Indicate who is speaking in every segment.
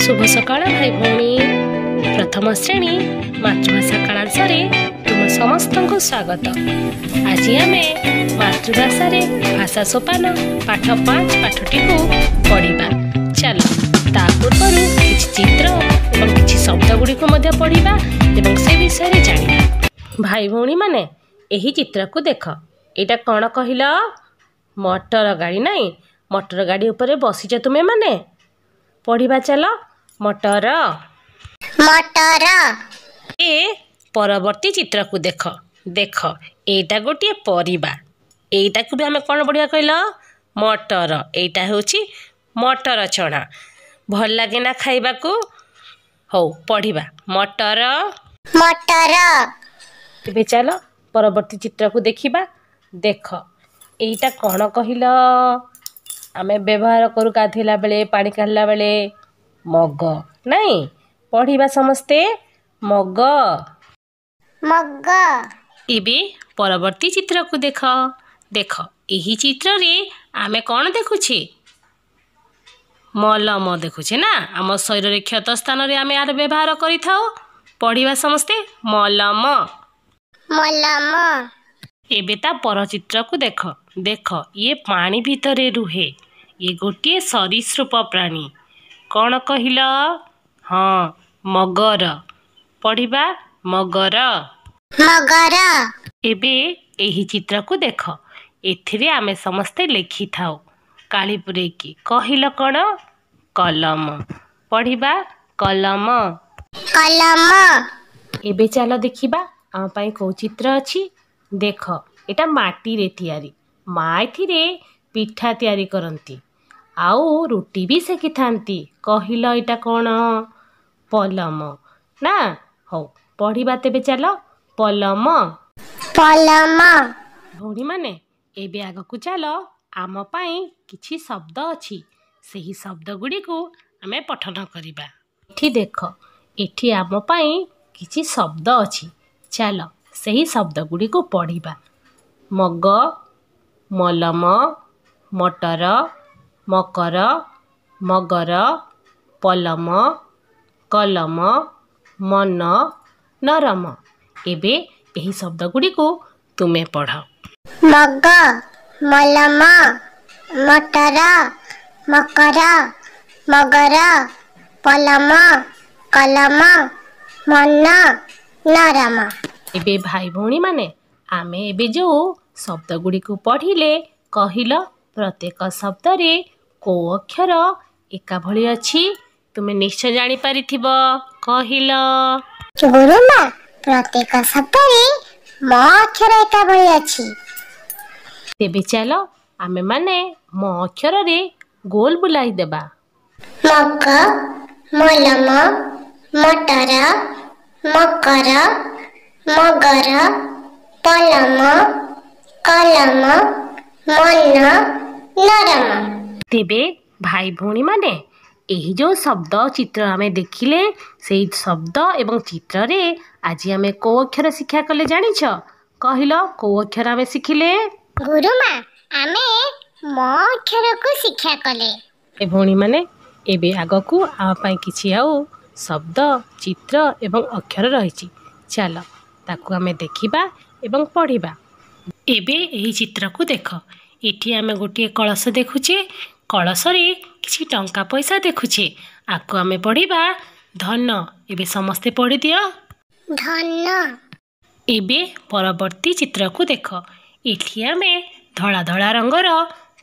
Speaker 1: ଶୁଭ ସକାଳ ଭାଇ ଭଉଣୀ। ପ୍ରଥମ ଶ୍ରେଣୀ ମାତୃଭାଷା କାଳାଂଶରେ ତୁମ ସମସ୍ତଙ୍କୁ ସ୍ୱାଗତ। ଆଜି ଆମେ ମାତୃଭାଷାରେ ଭାଷା ସୋପାନ ପାଠ 5 ପାଠଟିକୁ ପଢ଼ିବା। ଚାଲ ତା ପୂର୍ବରୁ କିଛି ଚିତ୍ର ଏବଂ କିଛି ଶବ୍ଦ ଗୁଡ଼ିକୁ ମଧ୍ୟ ପଢ଼ିବା ଏବଂ ସେ ବିଷୟରେ ଜାଣିବା। ଭାଇ ଭଉଣୀମାନେ, ଏହି ଚିତ୍ରକୁ ଦେଖ। ଏଇଟା କ'ଣ କହିଲ? ମଟର ଗାଡ଼ି ନାଇଁ? ମଟର ଗାଡ଼ି ଉପରେ ବସିଛ ତୁମେମାନେ। ପଢ଼ିବା ଚାଲ, ମଟର।
Speaker 2: ମଟର।
Speaker 1: ଏ ପରବର୍ତ୍ତୀ ଚିତ୍ରକୁ ଦେଖ। ଦେଖ, ଏଇଟା ଗୋଟିଏ ପରିବା। ଏଇଟାକୁ ବି ଆମେ କ'ଣ ପଢ଼ିବା କହିଲ? ମଟର। ଏଇଟା ହେଉଛି ମଟର ଚଣା। ଭଲ ଲାଗେ ନା ଖାଇବାକୁ? ହଉ, ପଢ଼ିବା, ମଟର।
Speaker 2: ମଟର।
Speaker 1: ଏବେ ଚାଲ ପରବର୍ତ୍ତୀ ଚିତ୍ରକୁ ଦେଖିବା। ଦେଖ, ଏଇଟା କ'ଣ କହିଲ? ଆମେ ବ୍ୟବହାର କରୁ ଗାଧୋଇଲା ବେଳେ, ପାଣି କାଢ଼ିଲା ବେଳେ, ମଗ ନାଇଁ? ପଢ଼ିବା ସମସ୍ତେ, ମଗ।
Speaker 2: ମଗ।
Speaker 1: ଏବେ ପରବର୍ତ୍ତୀ ଚିତ୍ରକୁ ଦେଖ। ଦେଖ, ଏହି ଚିତ୍ରରେ ଆମେ କ'ଣ ଦେଖୁଛେ? ମଲମ ଦେଖୁଛେ ନା? ଆମ ଶରୀରରେ କ୍ଷତ ସ୍ଥାନରେ ଆମେ ଏହାର ବ୍ୟବହାର କରିଥାଉ। ପଢ଼ିବା ସମସ୍ତେ, ମଲମ।
Speaker 2: ମଲମ।
Speaker 1: ଏବେ ତା ପର ଚିତ୍ରକୁ ଦେଖ। ଦେଖ, ଇଏ ପାଣି ଭିତରେ ରୁହେ। ଇଏ ଗୋଟିଏ ସରୀସୃପ ପ୍ରାଣୀ। କ'ଣ କହିଲ? ହଁ, ମଗର। ପଢ଼ିବା, ମଗର।
Speaker 2: ମଗର।
Speaker 1: ଏବେ ଏହି ଚିତ୍ରକୁ ଦେଖ। ଏଥିରେ ଆମେ ସମସ୍ତେ ଲେଖିଥାଉ କାଳି ପୂରେଇକି। କହିଲ କ'ଣ? କଲମ। ପଢ଼ିବା, କଲମ।
Speaker 2: କଲମ।
Speaker 1: ଏବେ ଚାଲ ଦେଖିବା ଆମ ପାଇଁ କେଉଁ ଚିତ୍ର ଅଛି। ଦେଖ, ଏଇଟା ମାଟିରେ ତିଆରି। ମା ଏଥିରେ ପିଠା ତିଆରି କରନ୍ତି ଆଉ ରୁଟି ବି ସେକିଥାନ୍ତି। କହିଲ ଏଇଟା କ'ଣ? ପଲମ ନା? ହଉ, ପଢ଼ିବା ତେବେ ଚାଲ, ପଲମ।
Speaker 2: ପଲମ।
Speaker 1: ଭଉଣୀମାନେ, ଏବେ ଆଗକୁ ଚାଲ। ଆମ ପାଇଁ କିଛି ଶବ୍ଦ ଅଛି, ସେହି ଶବ୍ଦ ଗୁଡ଼ିକୁ ଆମେ ପଠନ କରିବା। ଏଠି ଦେଖ, ଏଠି ଆମ ପାଇଁ କିଛି ଶବ୍ଦ ଅଛି। ଚାଲ ସେହି ଶବ୍ଦ ଗୁଡ଼ିକୁ ପଢ଼ିବା। ମଗ, ମଲମ, ମଟର, ମକର, ମଗର, ପଲମ, କଲମ, ମନ, ନରମ। ଏବେ ଏହି ଶବ୍ଦ ଗୁଡ଼ିକୁ ତୁମେ ପଢ଼।
Speaker 2: ମଗ, ମଲମ, ମଟର, ମକର, ମଗର, ପଲମ, କଲମ, ମନ, ନରମ।
Speaker 1: ଏବେ ଭାଇ ଭଉଣୀମାନେ, ଆମେ ଏବେ ଯେଉଁ ଶବ୍ଦ ଗୁଡ଼ିକୁ ପଢ଼ିଲେ, କହିଲ ପ୍ରତ୍ୟେକ ଶବ୍ଦରେ କୋଉ ଅକ୍ଷର ଏକା ଭଳି ଅଛି? ତୁମେ ନିଶ୍ଚୟ ଜାଣିପାରିଥିବ। କହିଲ।
Speaker 2: ଗୁରୁମା, ପ୍ରତ୍ୟେକ ଶବ୍ଦରେ ମ ଅକ୍ଷର ଏକା ଭଳି ଅଛି।
Speaker 1: ତେବେ ଚାଲ ଆମେମାନେ ମ ଅକ୍ଷରରେ ଗୋଲ ବୁଲାଇ ଦେବା।
Speaker 2: ମଗ, ମଲମ, ମଟର, ମକର, ମଗର, ପଲମ, କଲମ, ମନ, ନରମ।
Speaker 1: ତେବେ ଭାଇ ଭଉଣୀମାନେ, ଏହି ଯେଉଁ ଶବ୍ଦ ଚିତ୍ର ଆମେ ଦେଖିଲେ, ସେଇ ଶବ୍ଦ ଏବଂ ଚିତ୍ରରେ ଆଜି ଆମେ କୋଉ ଅକ୍ଷର ଶିକ୍ଷା କଲେ ଜାଣିଛ? କହିଲ କୋଉ ଅକ୍ଷର ଆମେ ଶିଖିଲେ?
Speaker 2: ଗୁରୁମା, ଆମେ ମ ଅକ୍ଷରକୁ ଶିକ୍ଷା କଲେ।
Speaker 1: ଏ ଭଉଣୀମାନେ, ଏବେ ଆଗକୁ ଆମ ପାଇଁ କିଛି ଆଉ ଶବ୍ଦ, ଚିତ୍ର ଏବଂ ଅକ୍ଷର ରହିଛି। ଚାଲ ତାକୁ ଆମେ ଦେଖିବା ଏବଂ ପଢ଼ିବା। ଏବେ ଏହି ଚିତ୍ରକୁ ଦେଖ। ଏଠି ଆମେ ଗୋଟିଏ କଳସ ଦେଖୁଛେ। କଳସରେ କିଛି ଟଙ୍କା ପଇସା ଦେଖୁଛେ। ଆକୁ ଆମେ ପଢ଼ିବା ଧନ। ଏବେ ସମସ୍ତେ ପଢ଼ିଦିଅ,
Speaker 2: ଧନ।
Speaker 1: ଏବେ ପରବର୍ତ୍ତୀ ଚିତ୍ରକୁ ଦେଖ। ଏଠି ଆମେ ଧଳା ଧଳା ରଙ୍ଗର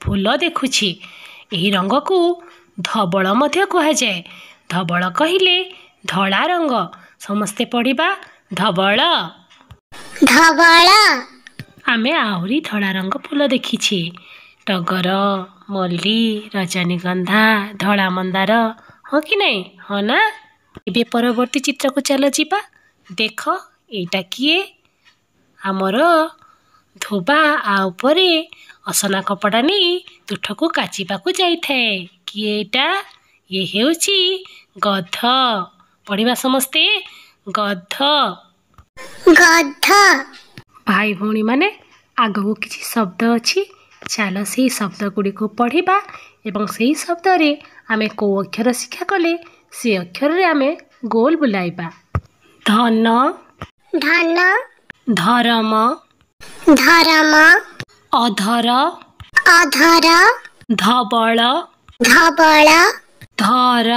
Speaker 1: ଫୁଲ ଦେଖୁଛେ। ଏହି ରଙ୍ଗକୁ ଧବଳ ମଧ୍ୟ କୁହାଯାଏ। ଧବଳ କହିଲେ ଧଳା ରଙ୍ଗ। ସମସ୍ତେ ପଢ଼ିବା, ଧବଳ।
Speaker 2: ଧବଳ।
Speaker 1: ଆମେ ଆହୁରି ଧଳା ରଙ୍ଗ ଫୁଲ ଦେଖିଛେ, ଟଗର, ମଲ୍ଲି, ରଜନୀଗନ୍ଧା, ଧଳା ମନ୍ଦାର। ହଁ କି ନାଇଁ? ହଁ ନା? ଏବେ ପରବର୍ତ୍ତୀ ଚିତ୍ରକୁ ଚାଲ ଯିବା। ଦେଖ, ଏଇଟା କିଏ? ଆମର ଧୋବା ଆ ଉପରେ ଅସନା କପଡ଼ା ନେଇ ତୁଠକୁ କାଚିବାକୁ ଯାଇଥାଏ। କିଏ ଏଇଟା? ଇଏ ହେଉଛି ଗଧ। ପଢ଼ିବା ସମସ୍ତେ, ଗଧ।
Speaker 2: ଗଧ।
Speaker 1: ଭାଇ ଭଉଣୀମାନେ, ଆଗକୁ କିଛି ଶବ୍ଦ ଅଛି। ଚାଲ ସେଇ ଶବ୍ଦ ଗୁଡ଼ିକୁ ପଢ଼ିବା ଏବଂ ସେଇ ଶବ୍ଦରେ ଆମେ କେଉଁ ଅକ୍ଷର ଶିକ୍ଷା କଲେ ସେ ଅକ୍ଷରରେ ଆମେ ଗୋଲ ବୁଲାଇବା। ଧନ,
Speaker 2: ଧନ,
Speaker 1: ଧରମ,
Speaker 2: ଧରମ,
Speaker 1: ଅଧର,
Speaker 2: ଅଧର,
Speaker 1: ଧବଳ,
Speaker 2: ଧବଳ,
Speaker 1: ଧର,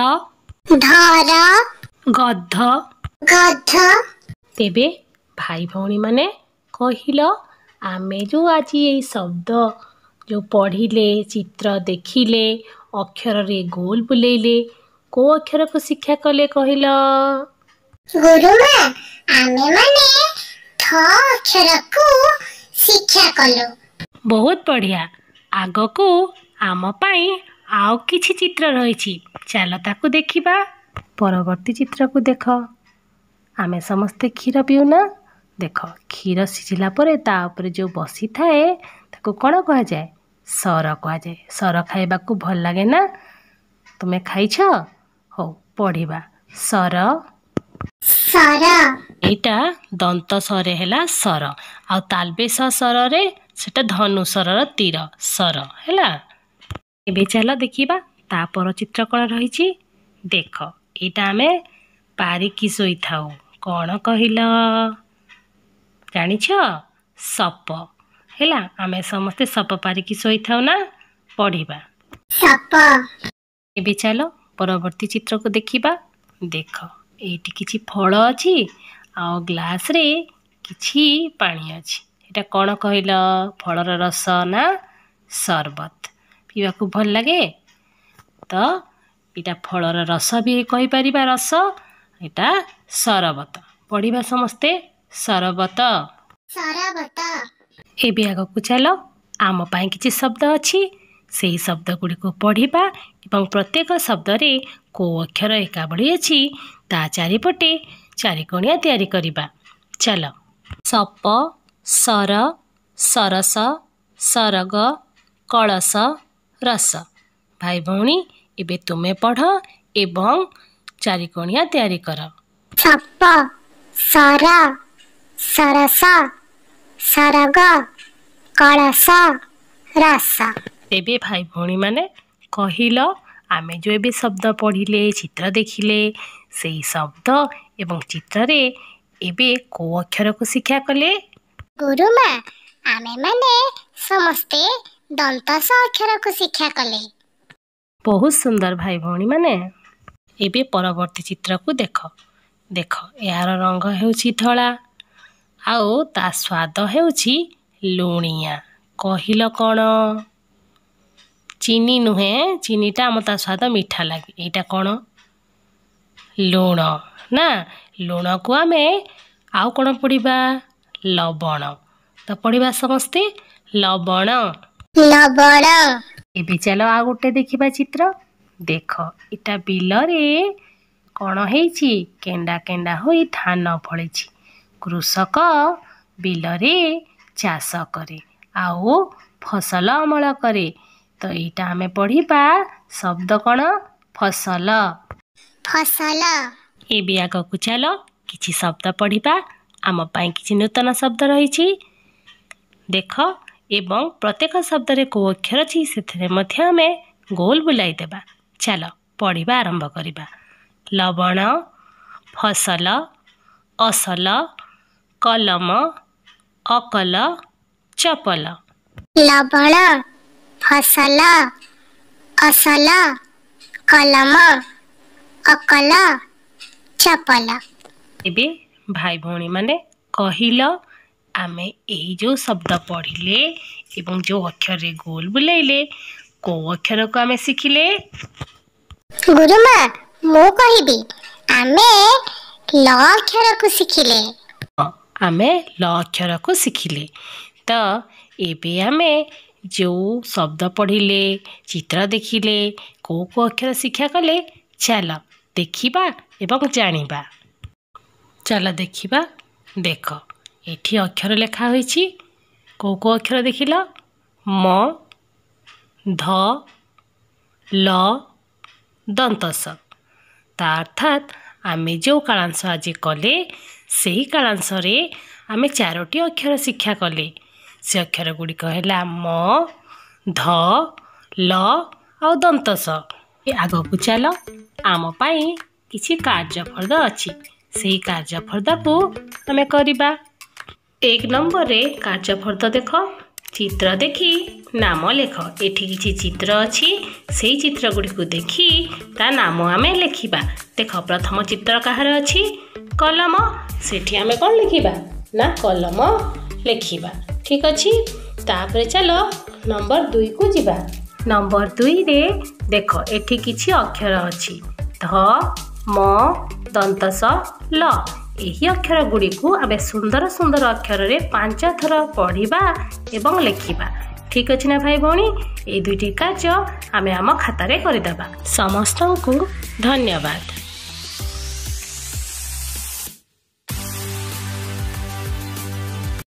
Speaker 2: ଧର,
Speaker 1: ଗଧ,
Speaker 2: ଗଧ।
Speaker 1: ତେବେ ଭାଇ ଭଉଣୀମାନେ କହିଲ, ଆମେ ଯେଉଁ ଆଜି ଏଇ ଶବ୍ଦ ଯେଉଁ ପଢ଼ିଲେ, ଚିତ୍ର ଦେଖିଲେ, ଅକ୍ଷରରେ ଗୋଲ ବୁଲେଇଲେ, କେଉଁ ଅକ୍ଷରକୁ ଶିକ୍ଷା କଲେ କହିଲ?
Speaker 2: ଗୁରୁମା, ଆମେମାନେ ଥ ଅକ୍ଷରକୁ ଶିକ୍ଷା କଲୁ।
Speaker 1: ବହୁତ ବଢ଼ିଆ। ଆଗକୁ ଆମ ପାଇଁ ଆଉ କିଛି ଚିତ୍ର ରହିଛି, ଚାଲ ତାକୁ ଦେଖିବା। ପରବର୍ତ୍ତୀ ଚିତ୍ରକୁ ଦେଖ। ଆମେ ସମସ୍ତେ କ୍ଷୀର ପିଉନା? ଦେଖ, କ୍ଷୀର ସିଝିଲା ପରେ ତା ଉପରେ ଯେଉଁ ବସିଥାଏ ତାକୁ କ'ଣ କୁହାଯାଏ? ସର କୁହାଯାଏ। ସର ଖାଇବାକୁ ଭଲ ଲାଗେ ନା? ତୁମେ ଖାଇଛ? ହଉ, ପଢ଼ିବା। ସର,
Speaker 2: ସର।
Speaker 1: ଏଇଟା ଦନ୍ତ ସରେ ହେଲା ସର, ଆଉ ତାଲବେଶ ସରରେ ସେଟା ଧନୁ ସରର ତୀର ସର ହେଲା। ଏବେ ଚାଲ ଦେଖିବା ତା ପର ଚିତ୍ର କ'ଣ ରହିଛି। ଦେଖ, ଏଇଟା ଆମେ ପାରିକି ଶୋଇଥାଉ। କ'ଣ କହିଲ? ଜାଣିଛ? ସପ ହେଲା। ଆମେ ସମସ୍ତେ ସପ ପାରିକି ଶୋଇଥାଉ ନା? ପଢ଼ିବା।
Speaker 2: ସପ।
Speaker 1: ଏବେ ଚାଲ ପରବର୍ତ୍ତୀ ଚିତ୍ରକୁ ଦେଖିବା। ଦେଖ, ଏଇଠି କିଛି ଫଳ ଅଛି ଆଉ ଗ୍ଲାସରେ କିଛି ପାଣି ଅଛି। ଏଇଟା କ'ଣ କହିଲ? ଫଳର ରସ ନା ସରବତ? ପିଇବାକୁ ଭଲ ଲାଗେ ତ? ଏଇଟା ଫଳର ରସ ବି କହିପାରିବା, ରସ। ଏଇଟା ସରବତ। ପଢ଼ିବା ସମସ୍ତେ, ସରବତ,
Speaker 2: ସରବତ।
Speaker 1: ଏବେ ଆଗକୁ ଚାଲ, ଆମ ପାଇଁ କିଛି ଶବ୍ଦ ଅଛି। ସେହି ଶବ୍ଦ ଗୁଡ଼ିକୁ ପଢ଼ିବା ଏବଂ ପ୍ରତ୍ୟେକ ଶବ୍ଦରେ କେଉଁ ଅକ୍ଷର ଏକା ଭଳି ଅଛି ତା ଚାରିପଟେ ଚାରିକୋଣିଆ ତିଆରି କରିବା। ଚାଲ। ସପ, ସର, ସରସ, ସରଗ, କଳସ, ରସ। ଭାଇ ଭଉଣୀ, ଏବେ ତୁମେ ପଢ଼ ଏବଂ ଚାରିକୋଣିଆ ତିଆରି କର।
Speaker 2: ସପ, ସର, ସରସ, ସରଗ, କଳସ, ରସ।
Speaker 1: ତେବେ ଭାଇ ଭଉଣୀମାନେ କହିଲ, ଆମେ ଯେଉଁ ଏବେ ଶବ୍ଦ ପଢ଼ିଲେ, ଚିତ୍ର ଦେଖିଲେ, ସେଇ ଶବ୍ଦ ଏବଂ ଚିତ୍ରରେ ଏବେ କେଉଁ ଅକ୍ଷରକୁ ଶିକ୍ଷା କଲେ?
Speaker 2: ଗୁରୁମା, ଆମେମାନେ ସମସ୍ତେ ଦନ୍ତସ ଅକ୍ଷରକୁ ଶିକ୍ଷା କଲେ।
Speaker 1: ବହୁତ ସୁନ୍ଦର ଭାଇ ଭଉଣୀମାନେ। ଏବେ ପରବର୍ତ୍ତୀ ଚିତ୍ରକୁ ଦେଖ। ଦେଖ, ଏହାର ରଙ୍ଗ ହେଉଛି ଧଳା ଆଉ ତା ସ୍ୱାଦ ହେଉଛି ଲୁଣିଆ। କହିଲ କ'ଣ? ଚିନି ନୁହେଁ, ଚିନିଟା ଆମ ତା ସ୍ୱାଦ ମିଠା ଲାଗେ। ଏଇଟା କ'ଣ? ଲୁଣ ନା? ଲୁଣକୁ ଆମେ ଆଉ କ'ଣ ପଢ଼ିବା? ଲବଣ। ତ ପଢ଼ିବା ସମସ୍ତେ, ଲବଣ,
Speaker 2: ଲବଣ।
Speaker 1: ଏବେ ଚାଲ ଆଉ ଗୋଟେ ଦେଖିବା ଚିତ୍ର। ଦେଖ, ଏଇଟା ବିଲରେ କ'ଣ ହେଇଛି? କେଣ୍ଡା କେଣ୍ଡା ହୋଇ ଧାନ ଫଳିଛି। କୃଷକ ବିଲରେ ଚାଷ କରେ ଆଉ ଫସଲ ଅମଳ କରେ। ତ ଏଇଟା ଆମେ ପଢ଼ିବା ଶବ୍ଦ କ'ଣ? ଫସଲ,
Speaker 2: ଫସଲ।
Speaker 1: ଏବେ ଆଗକୁ ଚାଲ, କିଛି ଶବ୍ଦ ପଢ଼ିବା। ଆମ ପାଇଁ କିଛି ନୂତନ ଶବ୍ଦ ରହିଛି। ଦେଖ, ଏବଂ ପ୍ରତ୍ୟେକ ଶବ୍ଦରେ କେଉଁ ଅକ୍ଷର ଅଛି ସେଥିରେ ମଧ୍ୟ ଆମେ ଗୋଲ ବୁଲାଇ ଦେବା। ଚାଲ ପଢ଼ିବା ଆରମ୍ଭ କରିବା। ଲବଣ, ଫସଲ, ଅସଲ, କଲମ, ଅକଲ, ଚପଲ।
Speaker 2: ଲବଣ, ଫସଲ, ଅସଲ, କଲମ, ଅକଲ, ଚପଲ।
Speaker 1: ଏବେ ଭାଇ ଭଉଣୀମାନେ କହିଲ, ଆମେ ଏଇ ଯେଉଁ ଶବ୍ଦ ପଢ଼ିଲେ ଏବଂ ଯେଉଁ ଅକ୍ଷରରେ ଗୋଲ ବୁଲେଇଲେ, କେଉଁ ଅକ୍ଷରକୁ ଆମେ ଶିଖିଲେ?
Speaker 2: ଗୁରୁମା, ମୁଁ କହିବି, ଆମେ ଲ ଅକ୍ଷରକୁ ଶିଖିଲେ।
Speaker 1: ଆମେ ଲ ଅକ୍ଷରକୁ ଶିଖିଲେ। ତ ଏବେ ଆମେ ଯେଉଁ ଶବ୍ଦ ପଢ଼ିଲେ, ଚିତ୍ର ଦେଖିଲେ, କେଉଁ କେଉଁ ଅକ୍ଷର ଶିକ୍ଷା କଲେ, ଚାଲ ଦେଖିବା ଏବଂ ଜାଣିବା। ଚାଲ ଦେଖିବା। ଦେଖ, ଏଠି ଅକ୍ଷର ଲେଖା ହୋଇଛି। କେଉଁ କେଉଁ ଅକ୍ଷର ଦେଖିଲ? ମ, ଧ, ଲ, ଦନ୍ତସ। ତା ଅର୍ଥାତ୍ ଆମେ ଯେଉଁ କାଳାଂଶ ଆଜି କଲେ, ସେହି କାଳାଂଶରେ ଆମେ ଚାରୋଟି ଅକ୍ଷର ଶିକ୍ଷା କଲେ। ସେ ଅକ୍ଷର ଗୁଡ଼ିକ ହେଲା ମ, ଧ, ଲ ଆଉ ଦନ୍ତସ। ଆଗକୁ ଚାଲ, ଆମ ପାଇଁ କିଛି କାର୍ଯ୍ୟଫର୍ଦ୍ଦ ଅଛି, ସେହି କାର୍ଯ୍ୟଫର୍ଦ୍ଦକୁ ଆମେ କରିବା। 1 ନମ୍ବରରେ କାର୍ଯ୍ୟଫର୍ଦ୍ଦ ଦେଖ, ଚିତ୍ର ଦେଖି ନାମ ଲେଖ। ଏଠି କିଛି ଚିତ୍ର ଅଛି, ସେଇ ଚିତ୍ର ଗୁଡ଼ିକୁ ଦେଖି ତା ନାମ ଆମେ ଲେଖିବା। ଦେଖ, ପ୍ରଥମ ଚିତ୍ର କାହାର ଅଛି? କଲମ। ସେଠି ଆମେ କ'ଣ ଲେଖିବା ନା କଲମ ଲେଖିବା। ଠିକ୍ ଅଛି। ତାପରେ ଚାଲ ନମ୍ବର 2କୁ ଯିବା। ନମ୍ବର 2ରେ ଦେଖ, ଏଠି କିଛି ଅକ୍ଷର ଅଛି, ଧ ମ ଦନ୍ତ ସ ଲ। ଏହି ଅକ୍ଷର ଗୁଡ଼ିକୁ ଆମେ ସୁନ୍ଦର ସୁନ୍ଦର ଅକ୍ଷରରେ 5 ଥର ପଢ଼ିବା ଏବଂ ଲେଖିବା। ଠିକ୍ ଅଛି ନା ଭାଇ ଭଉଣୀ? ଏଇ 2ଟି କାର୍ଯ୍ୟ ଆମେ ଆମ ଖାତାରେ କରିଦେବା। ସମସ୍ତଙ୍କୁ ଧନ୍ୟବାଦ।